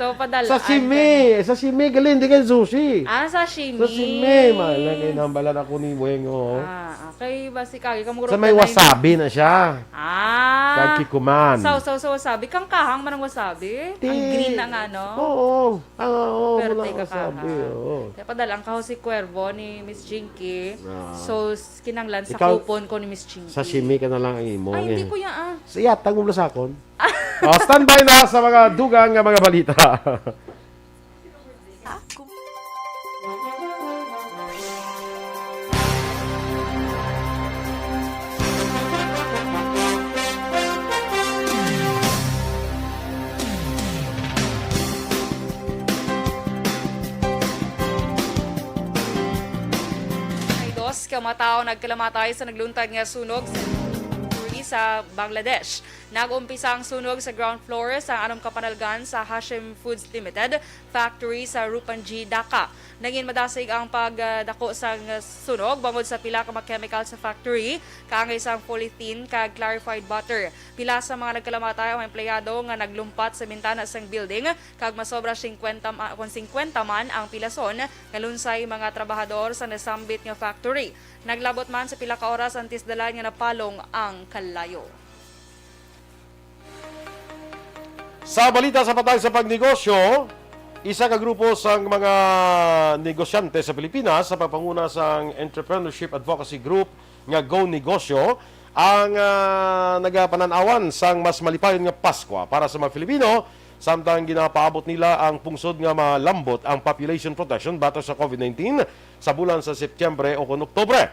So, padala-an ka na. Sashimi! Sashimi, galing, di kay sushi. Ah, sashimi. Sashimi, man. Nagkinambalan ako ni Weng, oh. Ah, okay. Basi kagi ka murag Sa may tanay na. wasabi na siya. Ah. Kag kikuman. Saw, saw, saw, wasabi. Kang kahang man ang wasabi? Ti-, Ang green na nga, no? Oo. Ah, oo, Pero wala teka, wasabi, kahang. oo. Kaya padala ang kaho si Cuervo ni Miss Jinky. Ah. So, s-, kinanglan sa Ikaw, kupon ko ni Miss Jinky. sashimi ka na lang ang imo, Ay, hindi, eh. kuya, ah. Sa iyatag mo na sa akon. Oh, standby na sa mga dugang nga mga balita. Ako. May dos ka mga tawo nagkalamatay sa nagluntad nga sunog sa factory sa Bangladesh. Nag-umpisa ang sunog sa ground floor sa anom ka panalgan sa Hashim Foods Limited factory sa Rupanji, Dhaka. Nangin madasig ang pagdako sang sunog bangod sa pila ka mga chemical sa factory, kaangay sang polythene kag clarified butter. Pila sa mga nagkalamatay ang empleyado nga naglumpat sa bintana sang building, kag masobra singkwenta ma-, kon singkwenta man ang pilason nga lunsay mga trabahador sa nasambit nga factory. Naglabot man sa pila ka oras ang tisdalan nga napalong ang kalayo. Sa balita sa patag sa pagnegosyo, isa ka grupo sang mga negosyante sa Pilipinas sa pagpanguna sang entrepreneurship advocacy group nga Go Negosyo ang, ah, nagapanan-awan sang mas malipayon nga Paskwa para sa mga Filipino, samtang ginapaabot nila ang pungsod nga malambot ang population protection batok sa covid nineteen sa bulan sa Setyembre o kon Oktubre.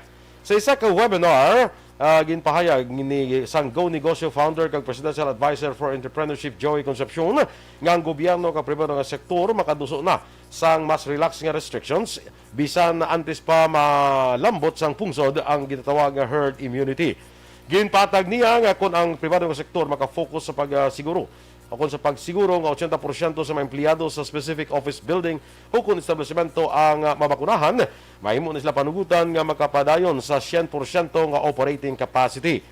Sa isa ka webinar, ah, ginpahayag ni sang Go Negosyo founder kag presidential advisor for entrepreneurship Joey Concepcion nga ang gobyerno kag pribado nga sektor makaduso na sang mas relax nga restrictions bisan antes pa malambot sang pungsod ang ginatawag nga herd immunity. Ginpatag niya nga kon ang pribado nga sektor makafocus sa pagsiguro o kon sa pagsiguro nga ochenta porsyento sa mga empleyado sa specific office building ukon establisemento ang, ah, mabakunahan, mahimo na sila panugutan nga makapadayon sa syen porsyento nga operating capacity.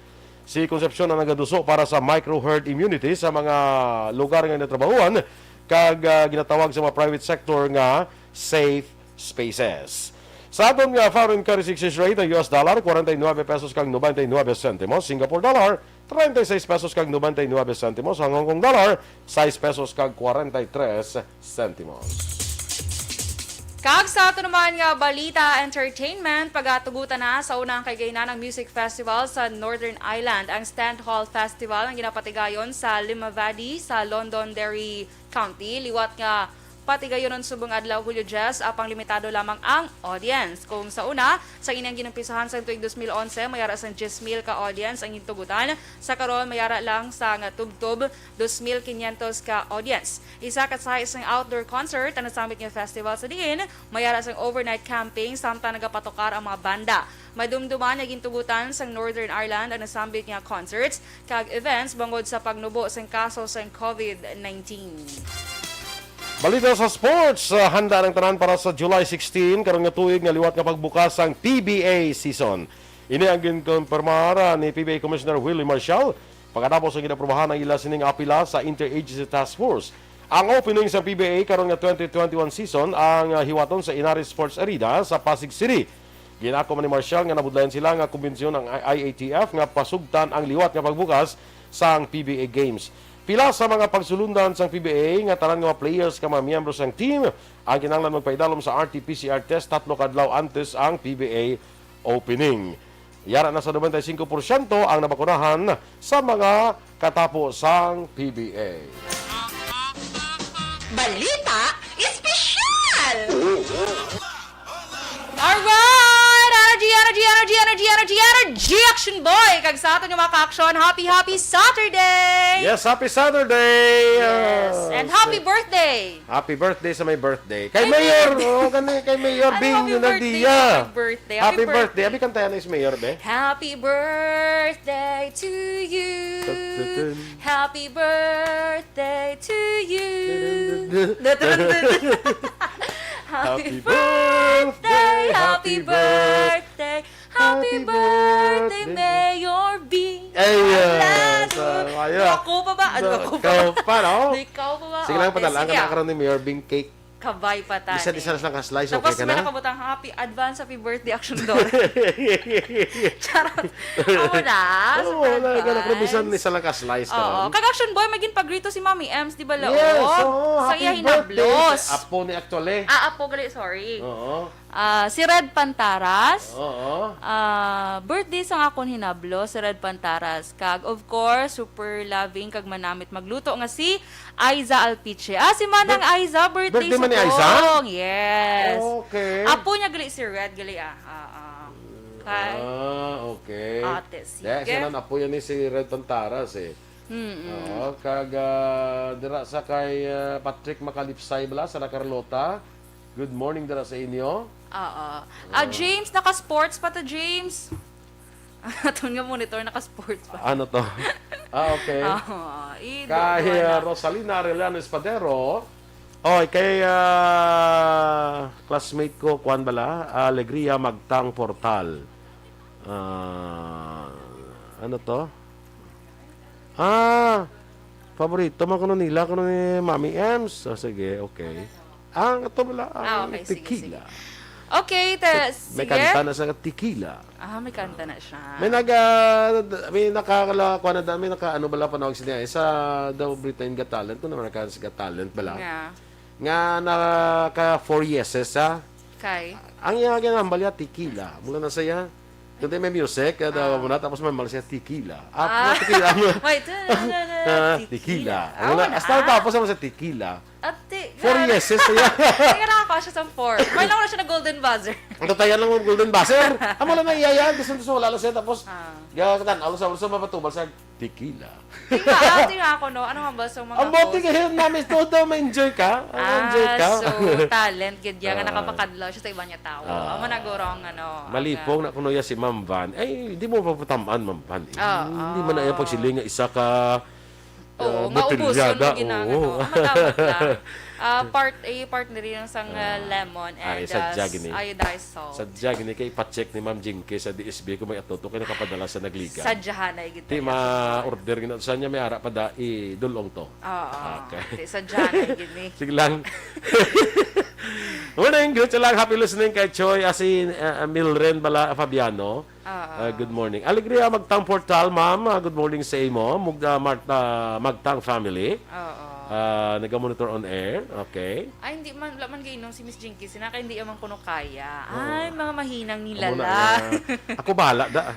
Si Concepcion ang nagaduso para sa micro herd immunity sa mga lugar nga natrabahuan kag, ah, ginatawag sa mga private sector nga safe spaces. Sa aton nga foreign currency exchange rate, ang U S dollar, kwarenta y nuebe pesos kag nobenta y nuebe sentimos. Singapore dollar, treinta y seis pesos kag nobenta y nuebe sentimos. Ang Hong Kong dollar, sais pesos kag kwarenta y tres sentimos. Kag sa ato naman nga balita, entertainment, pagatugutan na sa unang kaigaynanang music festival sa Northern Ireland, ang Stand Hall Festival, ang ginapatigayon sa Limavady sa Londonderry County. Liwat nga patigayonon subong adlaw, Hulyo diyes, apang limitado lamang ang audience. Kung sa una, sa ining ginumpisahan sang tuig dos mil onse, may ara sang diyes mil ka audience ang gintugutan. Sa karon, may ara lang sang tubtob dos mil quinientos ka audience. Isa ka size sang outdoor concert ang nasambit nga festival sa diin may ara sang overnight camping samtang nagapatukar ang mga banda. Madumduman nga gintugutan sang Northern Ireland ang nasambit nga concerts kag events bangod sa pagnubo sang kaso sang covid nineteen. Balita sa sports, ah, handa ang tanan para sa July sixteen, karon nga tuig nga liwat nga pagbukas sang P B A season. Ini ang ginkumpirmar, ah, ni P B A Commissioner Willie Marshall pagkatapos ang ginaprobahan ang ila sining apila sa Interagency Task Force. Ang opening sa P B A karon nga twenty twenty-one season ang, ah, hiwaton sa Inaris Sports Arena sa Pasig City. Ginako man ni Marshall nga nabudlayan sila nga kumbensyon ang I A T F nga pasugtan ang liwat nga pagbukas sang P B A Games. Pila sa mga pagsulundan sang P B A nga tanan nga mga players kag mga miyembro sang team ang kinahanglan magpaidalom sa R T P C R test tatlo ka adlaw antes ang P B A opening. Yara na sa nobenta y singko porsyento ang nabakunahan sa mga katapo sang P B A. Balita Espesyal! Alright! Energy, energy, energy, energy, energy, energy, Action Boy! Kag sa aton nga mga ka-action, happy, happy Saturday! Yes, happy Saturday! Yes, Uh, and happy sa- birthday! Happy birthday sa may birthday. Kay Kay Mayor, Mayor. Oh, kani, kay Mayor Ano, Bing happy birthday Lunardia. sa may birthday? Happy Happy birthday. birthday. Abi, kanta yan is Mayor, be? Happy birthday to you. Tut, tut, tun. Happy birthday to you. Happy Happy birthday, birthday, happy happy birthday. Happy Happy birthday, birthday. Mayor Bing. Ayan. Yes, Ah, maayo. Ako pa ba? Ano ako pa? Ikaw pa, no? Ikaw pa ba? Sige lang, okay, padala sige, ka na ah. Karon ni Mayor Bing cake. Kabay pa tani. Isa-isa lang ka slice, tapos okay ka may na? Nakabutang, "Happy advance, happy birthday, Action Boy." Charot. Amo na, oo, super wala ka na, pero bisan advance. Isa lang ka slice ka Oo. Lang. Kag Action Boy, may ginpagrito si Mami Ems, di ba, lao? Yes, oo, sa happy iya birthday hinablos. Sa apo ni actually. Ah, apo gali, sorry. Oo. Ah, si Red Pantaras. Oo. Ah, birthday sang akon hinablo, si Red Pantaras. Kag, of course, super loving kag manamit magluto nga si Aiza Alpiche. Ah, si Manang Bir-, Aiza, birthday birthday man ni Aiza? Subong. Yes. Okay. Apo niya gali si Red, gali, ah. Ah, ah. Kay Ah, okay. Ate, sige. Dahil siya nang apo yan ni si Red Pantaras, eh. Mm-mm. Oo, kag, ah, dira sa kay, ah, Patrick Macalipsay bala sa La Carlota. Good morning dira sa inyo. Oo. Ah, Oo. James, naka-sports pa to, James. Aton nga monitor, naka-sports pa. Ano to? Ah, okay. Oo, i-, Kay, duduha na. Ah, Rosalina Arellano Espadero. Oy, kay, ah, classmate ko, kuwan bala, Alegria Magtang Portal. Ah, ano to? Ah, paborito man kuno nila, kuno ni Mami Ems. Oh, sige, okay. Ang ato bala, ang Ah, okay, sige, tequila. Sige. Okay, te-, May sige. Kanta na sa tequila. Ah, may kanta na siya. May naga-, may nakakala-, kuha na da-, may naka-, ano bala panawag siya, sa daw Britain Got Talent, kung naman naka-, sa Got Talent bala. Nga. Nga naka four yeses, ha? Kay? Ang iya ginahambal niya, tequila. Mula na siya, kundi may music, kaya daw Ah. mo na, tapos may mahal siya, tequila. Ah, Ah. Tequila. Wait, na, na, na, na, Ah, tequila. Tequila. Ang Awa wala, na, hasta ah. Tapos naman sa tequila. At ti-, Four nga, yeses siya. Nga nakakuha siya sa four. May lang wala siya na golden buzzer. Ang tatayan lang ng golden buzzer. Amo lang na iyaya, gusto, gusto, wala lang siya. Tapos, Ah. ya, katan, alam sa, sa mapatubal sa tequila. Tinga, ah, tinga ako, no? Ano nga ba sa mga Ang bote host? Kasi namin, todo ma-enjoy ka. Ah, ma-enjoy ka. So, talent, gid yan, nga Ah. nakapakadlaw siya sa iba niya tao. Ah. Amo na guro ang, ano, Malipong ang, na kuno ya si Ma'am Van. Ay, hindi mo mapatamaan, Ma'am Van, eh. Ah, Hindi man na ah. Iya pagsiling nga isa ka Oo, ah, nga ubos, botelya, ano, da, ginang-, oo. Ano, madamot lang. Ah, part, eh, part ni rin sang, ah, Ah. Lemon Ay, and, ah, sadya gini. Iodized salt. Sadya gini kay ipa-check ni Ma'am Jinky sa D S B kung may atuto kay nakapadala sa Nagligan. Sadyahanay gid Di tayo. Ma-order gina sa niya, may ara pa da, idulong to. Oo. Okay. Di, sadyahanay gini. Sige lang. Morning, greet sa lang. Happy listening kay Choi, ah, si, ah, Milren Bala Fabiano. Oo. Ah, good morning. Alegria Magtang Portal, ma'am. Ah, good morning sa imo. Mug-, ah, Marta Magtang family. Oo. Ah, naga-monitor on air. Okay. Ay, hindi man, wala man gainom si Miss Jinky. Sina kay hindi man kuno kaya. Oo. Ay, mga mahinang Amo na nilala. Nga. Ako bahala, da.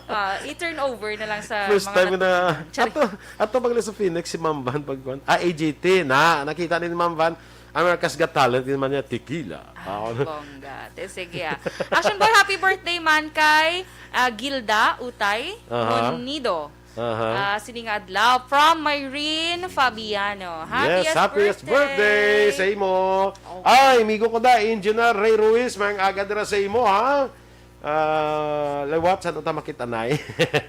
Ah, i-turn over na lang sa First mga time nat-, na, Char- ato, ato pag sa Phoenix, si Ma'am Van, pag, ah, A G T, na, nakita ni Ma'am Van, America's Got Talent, yun man niya, tequila. Ah, Ah. Bongga. Te, sige, ah. Action Boy, happy birthday man kay, ah, Gilda Utay Aha. Monido. Aha. Ah, sini nga adlaw, from Myrene Fabiano. Yes, Happiest happiest birthday. Birthday sa imo. Okay. Ay, amigo ko da, Engineer Ray Ruiz, may aga dira sa imo, ha? Ah, liwat sa ta makita, nay.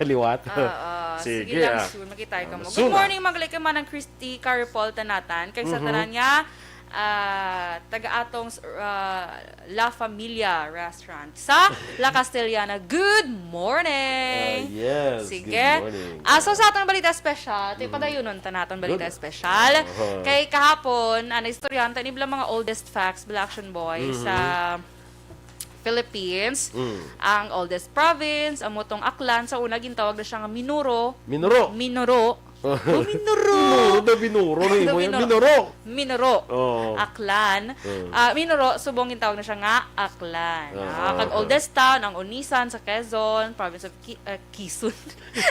Liwat. Oo, sige Sige, lang, ah. Soon, makita ka Ah, mo. Soon, Good ah. Morning, mga kaibigan, Manang Christy Carpol Tanatan. Kay sa Mhm. tanan nga, ah, taga atong, ah, La Familia Restaurant sa La Castellana. Good morning! Ah, yes. Sige. Good morning. Ah, so sa atong balita special, ito Mhm. ipadayunon ta naton balita Good. Special. Uh-huh. Kay kahapon, ah, naistoryahan ta ni bala mga oldest facts, bala Action Boy, Mhm. sa Philippines. Mm. Ang oldest province, amo tong Aklan. Sa una, gintawag na siya nga Minuro. Minuro. Minuro. Oh, Minuro. Minuro daw, Binuro na imo yan. Minuro. Minuro. Minuro. Oo. Aklan. Mm. Ah, Minuro, subong gintawag na siya nga Aklan. Ah, Ah, kag okay. Oldest town, ang Onisan sa Quezon, province of Qui-, ah, Quezon.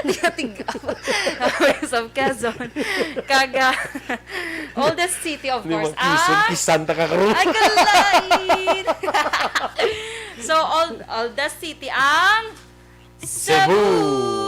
Di na tingga. Province of Quezon. Kag, ah, oldest city, of Di course, man Quezon, ang Kisan ta ka karon. Ay, kalain! So, old-, oldest city ang Cebu. Cebu.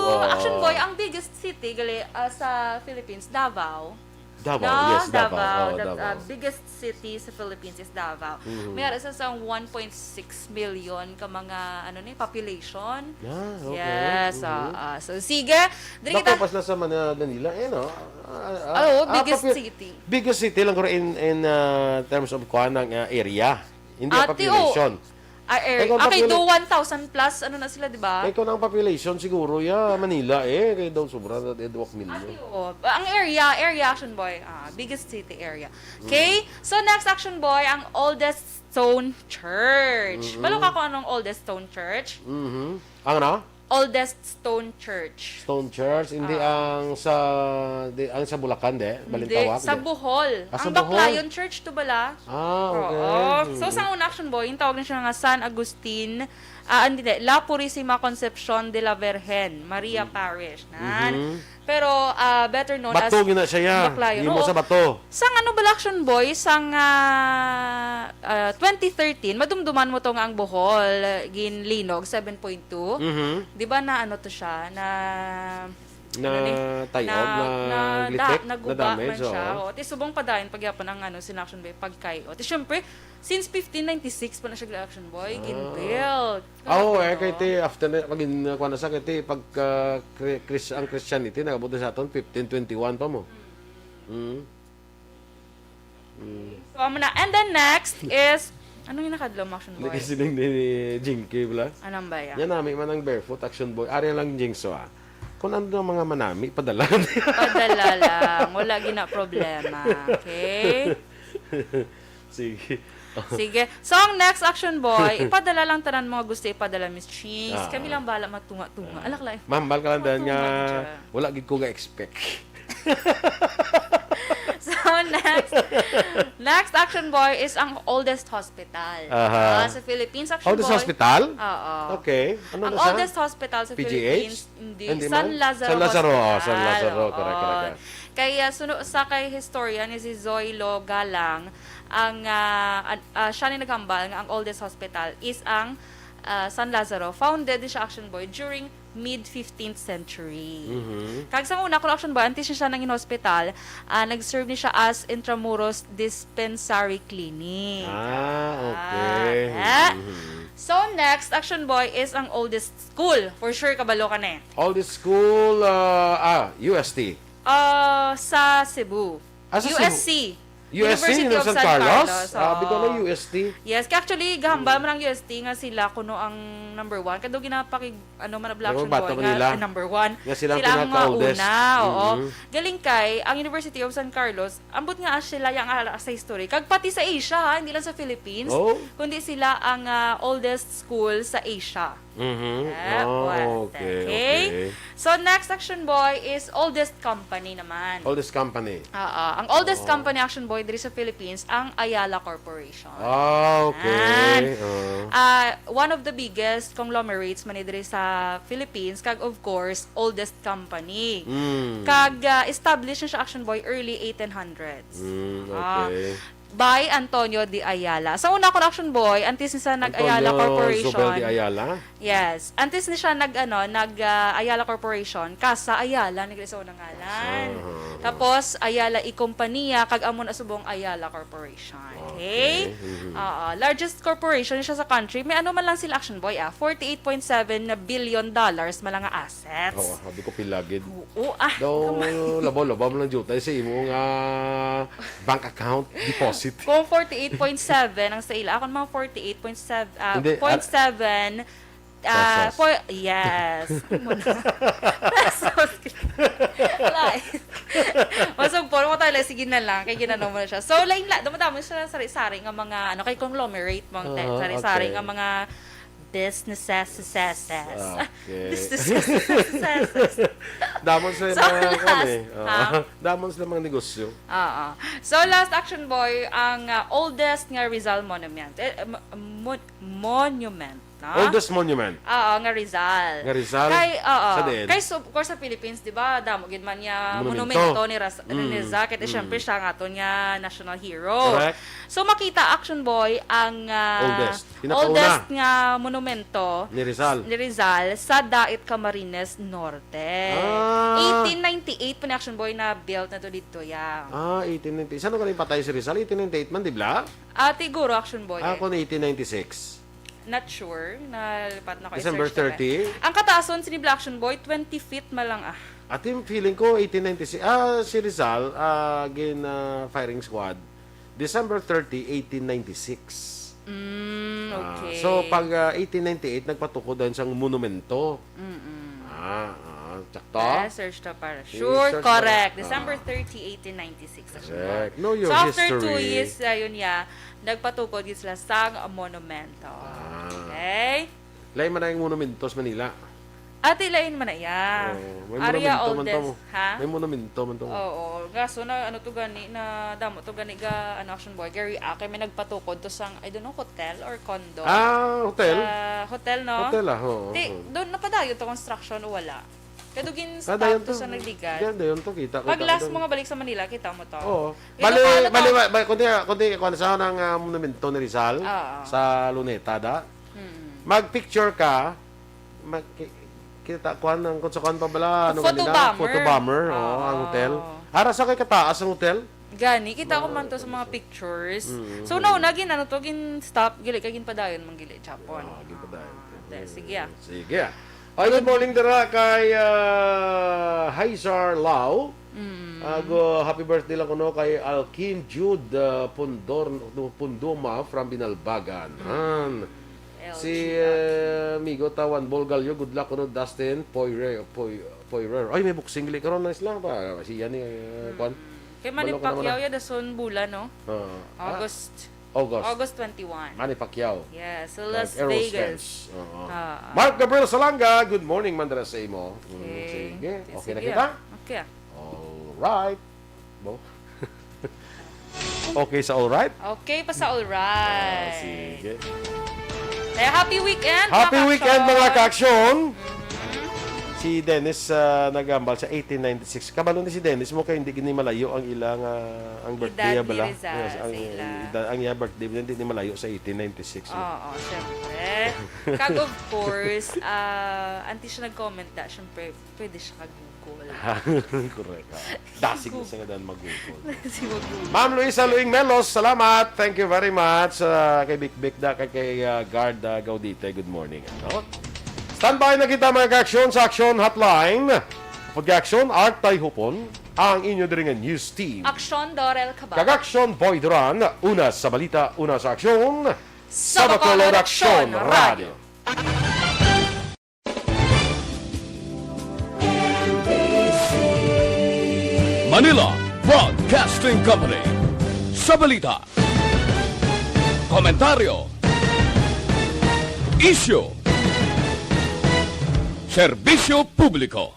Oo. Action Boy, ang biggest city gali, ah, sa Philippines, Davao. Davao, No, yes, Davao. Davao. Oo, The, Davao. uh, biggest city sa Philippines is Davao. Mhm. May ara sa, sa one point six million ka mga, ano ni, population. Yeah, okay. Yes, Mhm. ah, ah. So, sige. Diri Dako kita pa sila sa Mana-, Manila, eh, no? Ah, ah, Oo, ah, biggest popu-, city. Biggest city lang guro in, in, ah, terms of kuan ng, ah, area. Hindi Ate, population. Oh. Ah, area. Kay kung Okay, popula- do one thousand plus, ano na sila, di ba? Kay kung ang population siguro, ya, Manila eh. Kay daw sobra na eh, duwak Ati, milyon. Oh. Ang area, area, Action Boy. Ah, biggest city area. Okay? So, next, Action Boy, ang oldest stone church. Balo ka kung anong oldest stone church? Mhm. Ang ano? Oldest stone church. Stone Church, hindi ang sa di, ang sa Bulacan, de? Hindi, Balintawak, sa de? Bohol. Ah, sa Ang Bohol. Baclayon Church to bala. Ah, okay. Oo. Mm. So, sa una, Action Boy, yung tawag na siya nga San Agustin, ah, hindi, La Purisima Concepcion de la Virgen, Maria Parish. Nan. Mhm. Pero, ah, better known Bato as gina siya, ya. Baclayon. Imo Oo. Sa bato. Sang ano bala, Action Boy, sang ah, ah, twenty thirteen, madumduman mo to nga ang Bohol, ginlinog, seven point two. Mhm. Di ba na ano to siya, na Na ano ni? tayob, na, na, litik, naguba na damage, man siya. Oo. Oo. Ti subong pa dayon pagyapon ang ano, sin Action Boy, pagkay. O, ti syempre, since fifteen ninety-six pa na siya, Action Boy, Ah. ginbuild. Ah, oo, Grabe, eh, no? kay ti after na, pag in, kuwan na sa, kay ti pag ah, Chri- Chris, ang Christianity, nagabot na sa aton fifteen twenty-one pa mo. Mm. Mm. So, amo na. And then next is, anong yung nakadlaw mo, Action Hindi Boy? kasi din ni Jinky, bla. Anong ba yan? Yan nami man ang barefoot, Action Boy. Ari lang, Jingso, ah. Kung ano ang mga manami, padala. Padala lang. Wala gina problema. Okay? Sige. Sige. So, ang next, Action Boy, ipadala lang tanan mga gusto ipadala, Miss Chings. Ah. Kami lang bala matunga-tunga. Alak lang. Mahambal ka lang dahil nga Matunga siya. Wala gid ko ga-expect. So, next. Next, Action Boy, is ang oldest hospital. Aha. Ah, sa Philippines, Action Oldest Boy. Hospital? Oo. Okay. Ano Ang na siya? oldest hospital sa P G H? Philippines, hindi. Hindi San man? Lazaro San Lazaro, Hospital. San Lazaro. Correct, Oo. correct, correct. Kaya suno sa kay historian ni si Zoilo Galang, ang ah, an- ah, siya ni naghambal nga ang oldest hospital is ang ah, San Lazaro. Founded ni siya, Action Boy, during mid fifteenth century. Mhm. Kag sa una, kung, Action Boy, antes ni siya nangin hospital, ah, nag-serve ni siya as Intramuros Dispensary Clinic. Ah, okay. Ah, eh. Mhm. So, next, Action Boy, is ang oldest school. For sure, kabalo ka na eh. Oldest school, ah, ah, U S T. Ah, sa Cebu. Ah, sa U S C. U S C, University no, of San San Carlos? Carlos, Ah, bitaw na oo. U S T. Yes, kaya actually, gahambal man ang U S T nga sila kuno ang number one. Kado ginapakig, ano man, Pero Black Action bato Boy man nga, nila. eh, number one. Nga sila ang Sila ang mga pinaka-oldest. una, oo. Mhm. Galing kay, ang University of San Carlos, ambot nga sila yang ala sa history. Kag pati sa Asia, ha, hindi lang sa Philippines, Oh. kundi sila ang ah, oldest school sa Asia. Mhm. Ah, Oh, what? okay, Okay. okay. So, next, Action Boy, is oldest company naman. Oldest company. Oo. Ang oldest Oo. company, Action Boy, diri sa Philippines, ang Ayala Corporation. Ah, okay. Yan. Oo. Ah, one of the biggest conglomerates man ni diri sa Philippines, kag of course, oldest company. Mm. Kag ah, established na siya, Action Boy, early eighteen hundreds. Mm, Ah, okay. By Antonio de Ayala. Sa una, kon, Action Boy, antes ni siya nag-Ayala Antonio Corporation. Zubel de Ayala? Yes. Antes ni siya nag, ano, nag ah, Ayala Corporation, Casa Ayala ni sa unang ngalan. Aha. Tapos, Ayala y Compañía, kag amo na subong Ayala Corporation. Okay? Okay. Mhm. Oo. Largest corporation siya sa country. May ano man lang sila, Action Boy, ah. Forty-eight point seven na billion dollars man lang nga assets. Oo, sabi ko pila gid. Oo, ah. Daw, Come on. labaw-labaw man lang jutay sa imo nga bank account deposit. Kung forty-eight point seven ang sa ila, akon mga forty-eight point seven, ah, Hindi, point seven, ah, Pesos. po-, yes. Amo na. Pesos. Lain. Masugpon mo tayo, sige na lang, kay ginano mo na siya. So, lain la, dumadamo siya sa sari-sari nga mga, ano, kay conglomerate, mga te, Ah, sari-sari okay. Nga mga businesses. Okay. Businesses. Damon sa So, mga, kuwan last, eh. Oo. ha? Damon sa mga negosyo. Oo. So, last, Action Boy, ang ah, oldest nga Rizal monument. Eh, mo- mon- monument, no? Oldest monument. Oo, nga Rizal. Nga Rizal? Kay, oo. Sa diin? Kay, so, of course, sa Philippines, di ba, damo gid man niya Monumento. monumento ni Raz- ni Mm, Rizal. Kay, mm. syempre, siya nga aton nga national hero. Correct. So, makita, Action Boy, ang ah, Oldest. Pinakauna. Oldest nga monumento Ni Rizal. ni Rizal sa Dait, Camarines Norte. Ah. Eighteen ninety-eight pa ni, Action Boy, na built na to dito, ya. Ah, eighteen ninety. Saan ka rin patay si Rizal? Eighteen ninety-eight man, di ba? Ah, siguro, Action Boy, Ah, eh. Kung eighteen ninety-six. Not sure. Nalipat na ko. December I-search ko, eh. thirty? Ang kataason, sini Black Action Boy, twenty feet man lang, ah. At yung feeling ko, eighteen ninety-six. Ah, si Rizal, ah, gin ah, firing squad. December thirty, eighteen ninety-six. Mm, Ah, okay. so, pag ah, eighteen ninety-eight, nagpatukod dayon sang monumento. Mm-mm. Ah, ah, sakto? Eh, search ta para I-search sure. mo Correct. na. December Ah. thirty, eighteen ninety-six. Correct. Know your So, after two history. years, ayun niya, nagpatukod gid sila sang monumento. Ah. Okay? Lain man ang monumento sa Manila. Ate, lain man na iya. Oo, may Area monumento man to oldest, mo. Ha? May monumento man to mo. Oo. Gaso na, ano to gani, na damo to gani ga, ano, Action Boy, Gary, ah, kay may nagpatukod to sang, I don't know, hotel or condo. Ah, hotel? Ah, hotel, no? Hotel ah, oo. Ti, oo. Doon, napadayon to construction o wala? Kaya doon Ah, dayon gin-stop to sa nagligad. Yan, dayon to, kita ko. Pag last mo nga balik sa Manila, kita mo to. Oo. Ito Bali, pa, ano bali, to? ba, ba, kundi, kundi, kuan sa nang ah, monumento ni Rizal Oo. sa Luneta da. Mm. Mag-picture ka, mag, ki-, kita kuan ang kung sa kuan pa bala, ano Photo kanila? bomber. Photo bomber, oo, ang Oo. hotel. Ara sa kay kataas ang hotel? Gani, kita ko Ma- man to sa mga pictures. Mm, So, mm. no, nagin ano to, gin-stop, gili ka, ginpadayon, man gili, Japon. Ah, ginpadayon. Ah, te, sige, ah. Sige, ah. Ay, good morning dira kay ah, Haizar Lau. Mm. Ah, go, happy birthday lang kuno kay Alkin Jude ah, Pundor, Punduma from Binalbagan. Han. L G Si L. eh, amigo Tawan Bolgalyo, good luck kuno Dustin Poirer, Poi, Poirer. Ay, may boxing gali karon, nice lang pa. Si yan eh, kwan. Kay Manny Balo ko naman Pacquiao na. Ya dason bulan, no? Ah, ah, August. August. August twenty-one. Manny Pacquiao. Yes, so Kag Las Errol Vegas. Spence. Oo. Ah, ah. Mark Gabriel Salanga, good morning, Mandara sa imo. Mm, Okay. Sige. Sige, Okay na sige. kita? Okay. Alright. Bo? Okay sa alright? Okay pa sa alright. Ah, sige. Kaya happy weekend, Happy mga weekend, mga ka-action. ka-action! Si Dennis ah, nagambal sa eighteen ninety-six. Kabalo ni si Dennis mo kay hindi gini malayo ang ilang ah, ang birthday Edad ni bala. Rizal Yes, sa ang ila. Edad, ang iya birthday hindi ni malayo sa eighteen ninety-six. Oo, syempre. Kag of course, ah, antes siya nag-comment na, syempre, pwede siya kag Google. Correct. Ha? Dasig mo sa nga dan mag-Google. Si Google. Ma'am Luisa Luing Melos, salamat. Thank you very much. Ah, kay Big Big da, kay, kay ah, Guard ah, Gaudite, good morning. Ano? Standby na kita, mga ka-action, sa Action Hotline. Pag-action, Art Tay Hupon, ang inyo diri nga news team. Aksyon, Dorel Cabal. Kag-action, Boy Duran, una sa balita, una sa aksyon. Sa Bacolod Aksyon Radio. Manila Broadcasting Company. Sa balita, komentaryo, isyu, serbisyo publiko.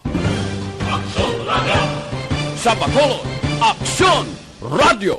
Sa Bacolod, Aksyon Radio.